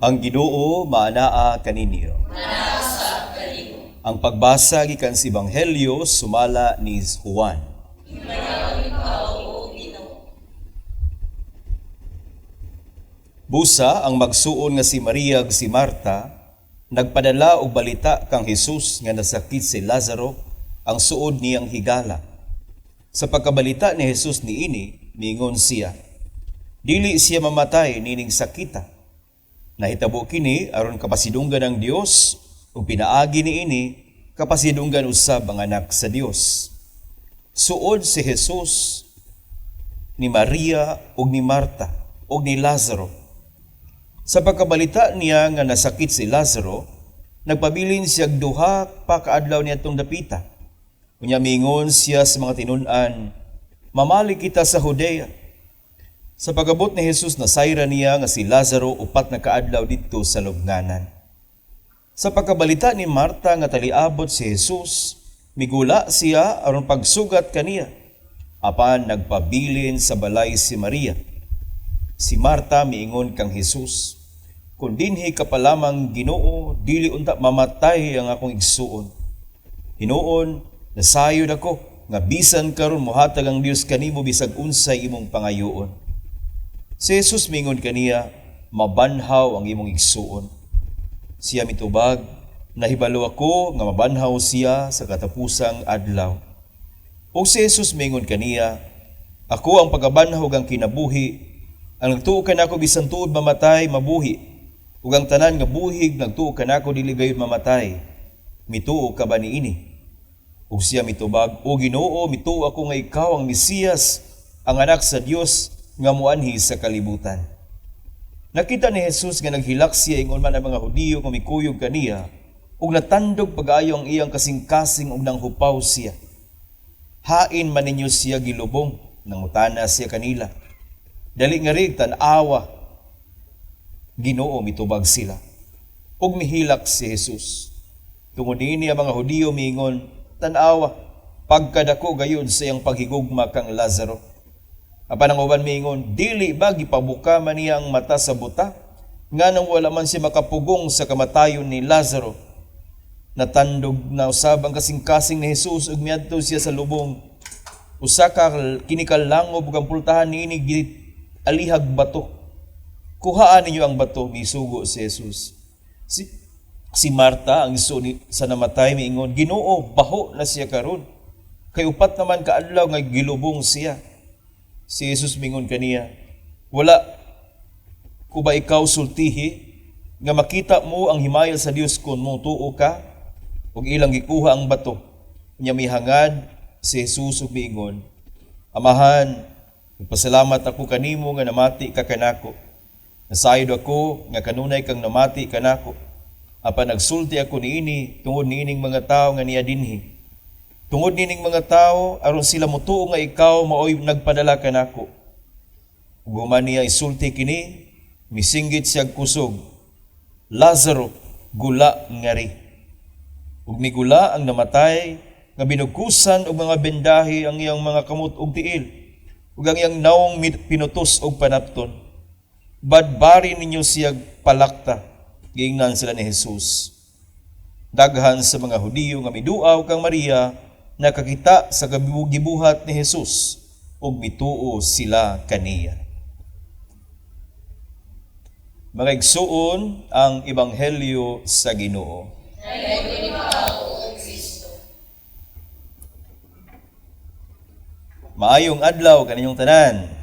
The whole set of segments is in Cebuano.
Ang Ginoo maanaa kaninyo. Ang pagbasa gikan sa Ebanghelyo sumala ni Juan. Busa ang magsuon nga si Maria ug si Marta nagpadala og balita kang Hesus nga nasakit si Lazaro, ang suod niyang higala. Sa pagkabalita ni Hesus niini, miingon siya, "Dili siya mamatay nining sakita. Nahitabo kini aron kapasidunggan ang Dios ug pinaagi niini kapasidunggan usab ang anak sa Dios." Suod si Jesus ni Maria ug ni Marta ug ni Lazaro. Sa pagkabalita niya nga nasakit si Lazaro, nagpabilin siya 2 pa kaadlaw niadtong dapita. Unya miingon siya sa mga tinun-an, "Mamali kita sa Judea." Sa pag-abot ni Jesus, nasayran niya nga si Lazaro 4 na kaadlaw didto sa lubnganan. Sa pagkabalita ni Marta nga taliabot si Jesus, migula siya aron pagsugat kaniya. Apan nagpabilin sa balay si Maria. Si Marta miingon kang Jesus, "Kung dinhi ka pa lamang, Ginoo, dili unta mamatay ang akong igsuon. Hinuon, nasayod ako nga bisan karon mohatag ang Dios kanimo bisag unsay imong pangayoon." Si Jesus mingon kaniya, "Mabanhaw ang imong igsuon." Siya mitubag, "Nahibalo ako nga mabanhaw siya sa katapusang adlaw." Ug si Jesus mingon kaniya, "Ako ang pagkabanhaw ug ang kinabuhi. Ang nagtuo kanako bisan tuod mamatay, mabuhi. Ug ang tanan nga buhig nagtuo kanako dili gayud mamatay. Mituo ka ba niini?" Ug siya mitubag, "O Ginoo, mituo ako nga ikaw ang Mesiyas, ang anak sa Dios nga muanhi sa kalibutan." Nakita ni Jesus nga naghilak siya ingon man ang mga Hudiyo nga mikuyog kaniya, ug natandog pag-ayo ang iyang kasing-kasing ug nanghupaw siya. "Hain man ninyo siya gilubong?" nangutana siya kanila. "Dali nga rig, tan-awa, Ginoo," mitubag sila. Ug mihilak si Jesus. Tungod niini ang mga Hudiyo miingon, "Tan-awa, pagkadako gayud sa iyang paghigugma kang Lazaro." Apan ang uban miingon, "Dili ba gipabuka man niya ang mata sa buta? Nganong wala man siya makapugong sa kamatayon ni Lazaro?" Natandog na usab ang kasing-kasing ni Jesus ug miadto siya sa lubong. Usa ka kinikalangob ug ang pultahan niini alihag bato. "Kuhaan ninyo ang bato," misugo si Jesus. Si Marta, ang iso sa namatay, miingon, "Ginoo, baho na siya karon. Kay 4 naman kaadlaw nga gilubong siya." Si Jesus mingon kaniya, "Wala ko ba ikaw sultihi nga makita mo ang himaya sa Dios kung motuo ka?" Ug ilang gikuha ang bato. Nya mihangad si Jesus ug miingon, "Amahan, nagpasalamat ako kanimo nga namati ka kanako. Nasayod ako nga kanunay kang namati kanako. Apan nagsulti ako niini tungod niining mga tawo nga niya dinhi. Tungod nining mga tawo aron sila motuo nga ikaw maoy nagpadala kanako." Ug human niya isulti kini, misinggit siya kusog, "Lazaro, gula ngari." Ug migula ang namatay nga binugkusan og mga bendahi ang iyang mga kamot ug tiil, ug ang iyang nawong pinutos og panapton. "Badbari ninyo siya palakta," giingnan sila ni Jesus. Daghan sa mga Hudiyo nga miduaw kang Maria nakakita sa gibuhat ni Jesus ug mituo sila kaniya. Mga igsuon, ang Ebanghelyo sa Ginoo. Maayong adlaw kaninyong tanan.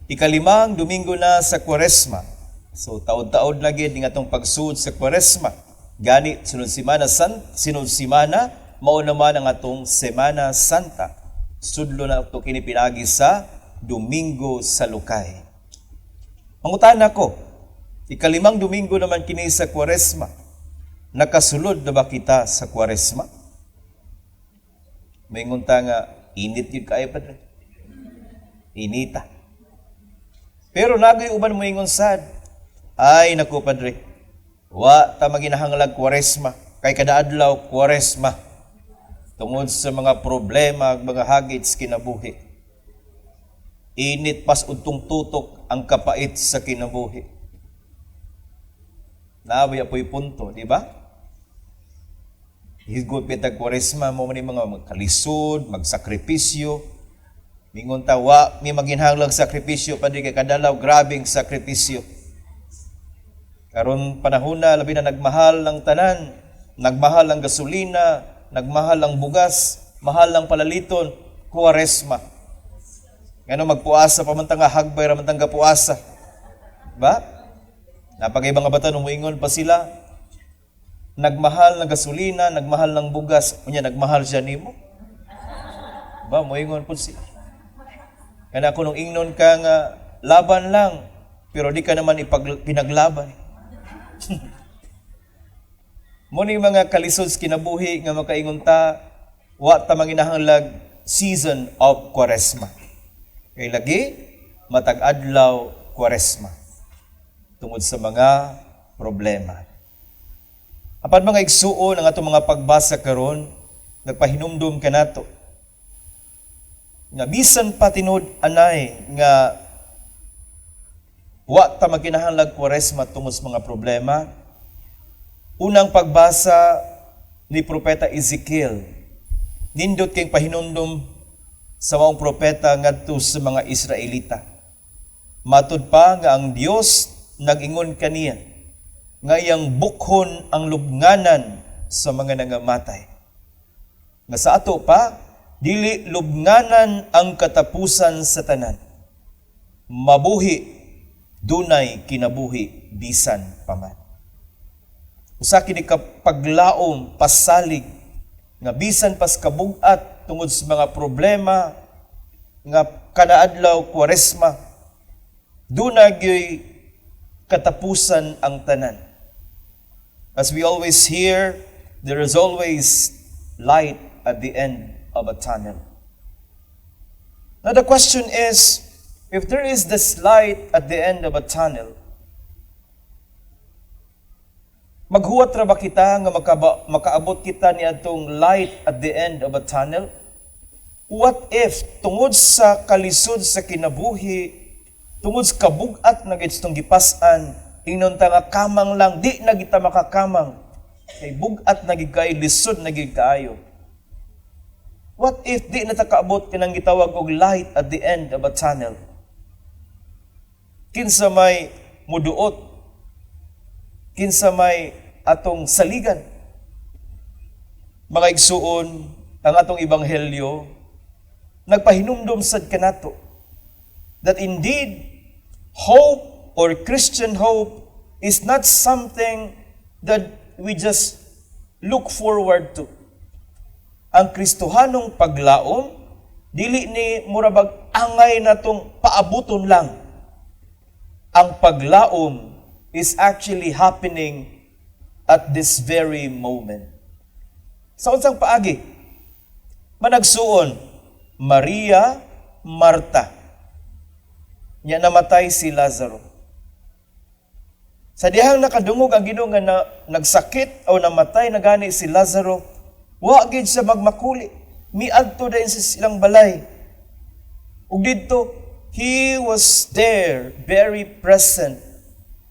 Ikalimang Domingo na sa Kwaresma. So taod-taod na gid ning atong pagsud sa Kwaresma. Gani sunod semana sunod semana mao naman ang atong Semana Santa. Sudlo na ato kini pinagi sa Domingo sa Lukay. Mangutana ko, ikalimang Domingo naman kini sa Kwaresma. Nakasulod na ba kita sa Kwaresma? Maingon ta nga init yun kaayo, Padre. Inita. Pero nagoy uban moingon sad, "Ay naku, Padre, wa ta maginahanglag Kwaresma kay kada adlaw Kwaresma." Tungod sa mga problema ug mga hagit sa kinabuhi. Init pas udtong tutok ang kapait sa kinabuhi. Naa bay apoy punto, di ba? Higot bitag Kwaresma mo man mga magkalisod, magsakripisyo. Mingon ta, wa mi maginhanglang sakripisyo pa di kay kadalaw grabeng sakripisyo. Karon panahon na labi na nagmahal ang tanan, nagmahal ang gasolina, nagmahal ang bugas, mahal ang palaliton, Kuwaresma. Ngano magpuasa pa man ta nga hagbay ra man tang gapuasa? Ba? Napagay mga bata muingon pa sila, nagmahal ng gasolina, nagmahal ng bugas, unya nagmahal siya nimo. Ba, moingon pud sila. Kana kung ingnon ka nga laban lang, pero di ka naman pinaglaban. Mo ni mga kalisod sa kinabuhi nga makaingon ta, wa ta manginahanglag season of Kwaresma. Kay lagi matag adlaw Kwaresma tungod sa mga problema. Apan, mga igsuon, ang atong mga pagbasa karon nagpahinumdum kanato nga bisan pa tinud anay nga wa ta magkinahanglag Kwaresma tungod sa mga problema. Unang pagbasa ni Propeta Ezekiel, nindot kay pahinumdum sa maong propeta ngadto sa mga Israelita. Matud pa nga ang Dios nag-ingon kaniya nga iyang bukhon ang lubnganan sa mga nangamatay. Nga sa ato pa, dili lubnganan ang katapusan sa tanan. Mabuhi, dunay kinabuhi bisan paman. Usa kini ka paglaom, pasalig nga bisan pas kabugat tungod sa mga problema nga kanaadlaw Kwaresma, duna gyoy katapusan ang tanan. As we always hear, there is always light at the end of a tunnel. Now the question is, if there is this light at the end of a tunnel, maghuwat ra ba kita nga makaabot kita ni atong light at the end of a tunnel? What if tungod sa kalisod sa kinabuhi, tungod sa kabugat na gitong gipas-an, ingnon ta nga kamang lang, di na kita makakamang, kay bugat na gid kaayo, lisod na gid kaayo? What if di na ta kaabot kanang gitawag og light at the end of a tunnel? Kinsa may muduot? Kinsa may atong saligan? Mga igsuon, ang atong ebanghelyo nagpahinumdom sad kanato that indeed hope or Christian hope is not something that we just look forward to. Ang Kristohanong paglaom dili ni murabag angay natong paabuton lang. Ang paglaom is actually happening at this very moment. Sa unsang paagi? Managsuon, Maria, Marta. Nya namatay si Lazaro. Sa dihang nakadungog ang Ginoo nga nagsakit o namatay na gani si Lazaro, wa gid siya magmakuli. Miadto dayon sa silang balay. Ug didto, he was there, very present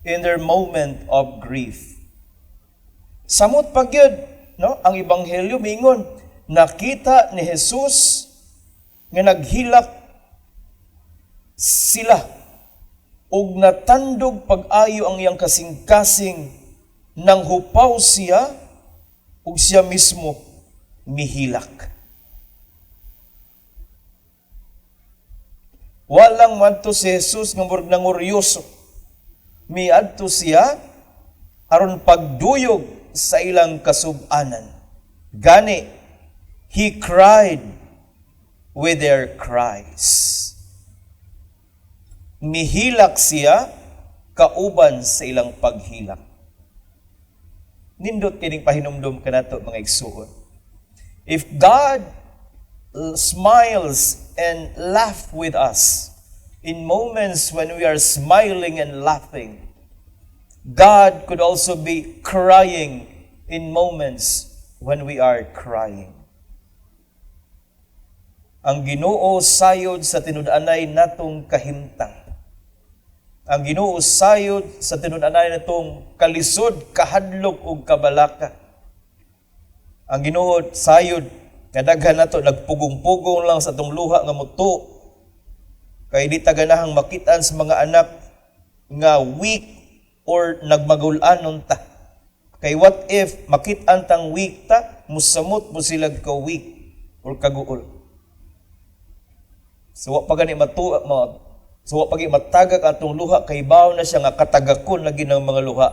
in their moment of grief. Samot pa gyud, no? Ang ebanghelyo mingon, nakita ni Jesus nga naghilak sila ug natandog pag-ayo ang iyang kasing-kasing, nang hupaw siya ug siya mismo mihilak. Walang madto si Jesus nga murag nanguryoso. Miadto siya aron pagduyog sa ilang kasub-anan. Gani, he cried with their cries. Mihilak siya kauban sa ilang paghilak. Nindot kining pahinumdom kanato, mga igsuon. If God smiles and laugh with us in moments when we are smiling and laughing, God could also be crying in moments when we are crying. Ang Ginoo sayod sa tinud-anay natong kahimtang. Ang Ginoo sayod sa tinud-anay natong kalisod, kahadlok ug kabalaka. Ang Ginoo sayod nga daghan nato nagpugong-pugong lang sa atong luha nga mutuo kay di ta ganahang makitaan sa mga anak nga weak or nagmagul-anon ta. Kay what if makit-an tang weak ta, musamot mo sila ka weak or kaguol. So wa pa gani matu ma, so wa pa gani matagak atong luha kay baw na siya nga katagakon lagi ng mga luha.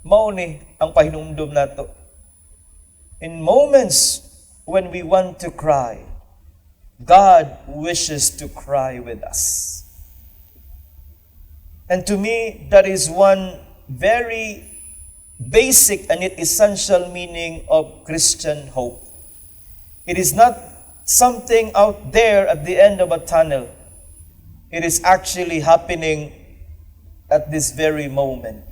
Mao ni ang pahinumdom nato. In moments when we want to cry, God wishes to cry with us. And to me, that is one very basic and yet essential meaning of Christian hope. It is not something out there at the end of a tunnel. It is actually happening at this very moment.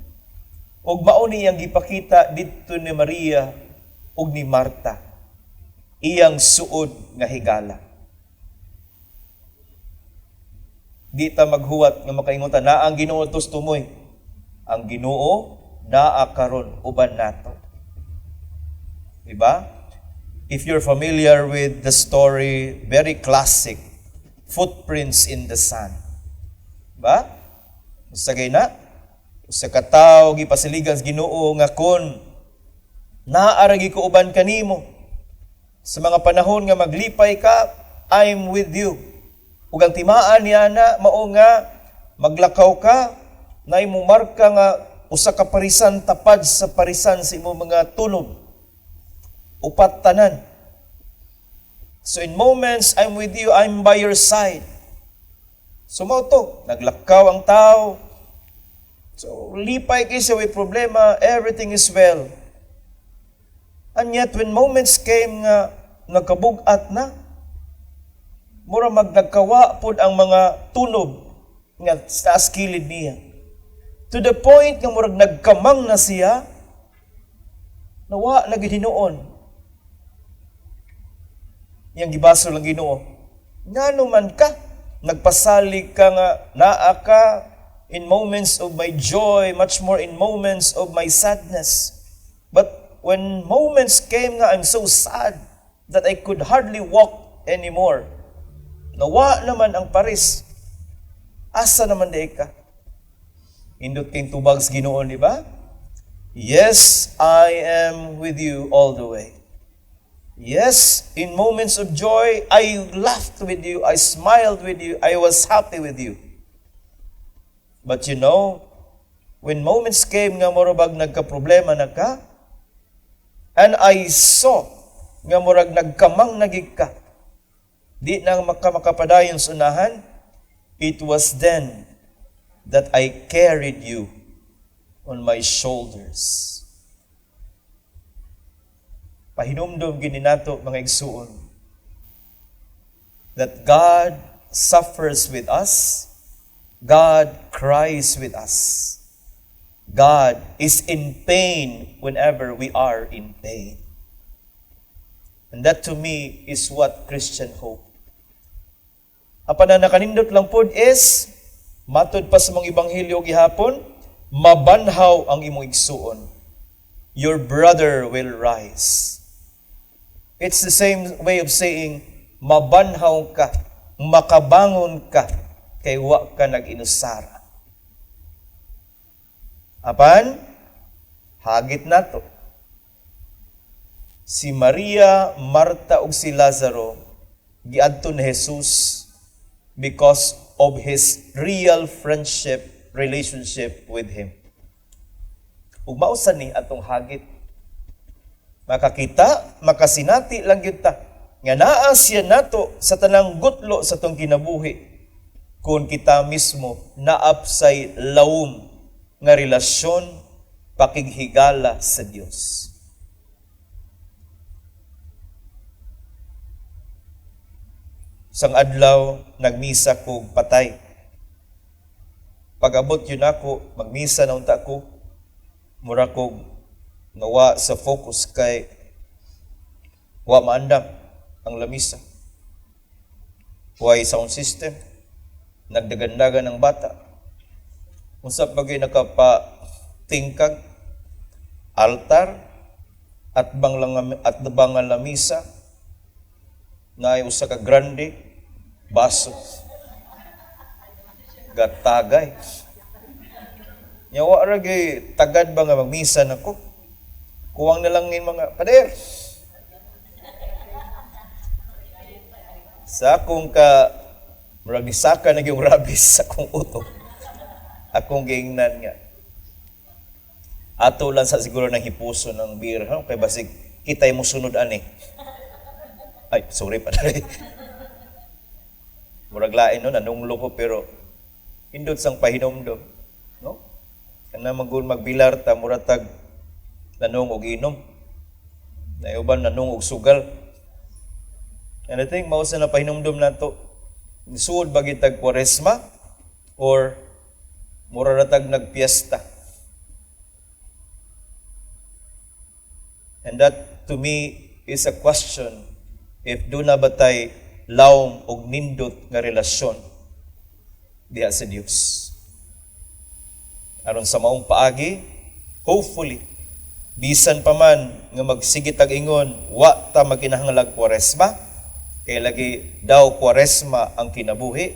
Ug mao ni ang gipakita didto ni Maria ug ni Marta, iyang suod nga higala. Di ta maghuwat nga makaingon ta na ang Ginoo tumoy. Ang Ginoo naa karon uban nato. Diba? If you're familiar with the story, very classic, Footprints in the Sand. Ba? Usa kay na, usa ka tawo gipasiligan sa Ginoo nga kon naa ra ko uban kanimo sa mga panahon nga maglipay ka, I'm with you. Ug ang timaan niya na mao nga maglakaw ka na imo marka nga usa ka parisan tapad sa parisan sa imong mga tunob. Upat tanan. So in moments I'm with you, I'm by your side. So mao to, naglakaw ang tao. So lipay kay siya, way problema, everything is well. And yet when moments came nga nagkabugat na, mura magnagkawa pod ang mga tunob nga sa kilid niya. To the point nga murag nagkamang na siya, nawa na gid hinuon. Iyang gibasol ang Ginoo. Ngano man ka, nagpasalig ka nga naa ka in moments of my joy, much more in moments of my sadness. But when moments came nga I'm so sad that I could hardly walk anymore, nawa naman ang paris. Asa naman di ka? Indot kay tubag sa Ginoo, di ba? Yes, I am with you all the way. Yes, in moments of joy, I laughed with you, I smiled with you, I was happy with you. But when moments came nga murag nagka-problema na ka, and I saw nga murag nagkamang na gid ka, di na makapadayon sa unahan, it was then that I carried you on my shoulders. Pahinumdom gini nato, mga igsuon, that God suffers with us, God cries with us. God is in pain whenever we are in pain. And that to me is what Christian hope. Apan na nakanindot lang pod is, matod pa sa mga ebanghelyo gihapon, mabanhaw ang imong igsuon. Your brother will rise. It's the same way of saying, mabanhaw ka, makabangon ka, kay wa ka nag-inusara. Apan, hagit nato. Si Maria, Marta ug si Lazaro giadto ni Jesus because of his real friendship relationship with him. Ug mao sa ni atong hagit. Makakita, makasinati lang gyud ta nga naa siya nato sa tanang gutlo sa atong kinabuhi kung kita mismo naapsay lawom nga relasyon pakighigala sa Dios. Sang adlaw nagmisa kog patay. Pag-abot yun ako, magmisa na unta ko, mura kog nawa sa focus kay wa maandam ang lamisa. Way sound system. Nagdagandagan ng bata. Unsa pa gyud nakapatingkag? Altar at bang lang at bang nga lamisa na ay usa ka grande baso gatagay. Nya wa ra gyud tagad ba nga magmisa nako. Kuwang na lang yung mga pader. Sa akong ka murag nisaka na yung rabis sa akong utok. Akong giingnan nga ato lang sa siguro ng hipuso ng beer, ha? Kay basig kitay mo sunod ani. Ay, sorry pa. Murag lain, no, nanunglo ko, pero indot sang pahinomdom, no? Kana magul magbilar ta, murag tag nanong og inom. Naay uban nanong og sugal. And I think mao sa na pahinumdom nato. Suod ba gitag Kwaresma or mura ra tag nagpiesta? And that to me is a question if duna ba tay lawom og nindot nga relasyon diha sa Dios. Aron sa maong paagi, hopefully, bisan pa man nga magsige tag ingon, wa ta magkinahanglag Kwaresma, kay lagi daw Kwaresma ang kinabuhi,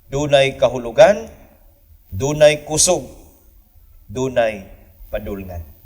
dunay kahulugan, dunay kusog, dunay padulngan.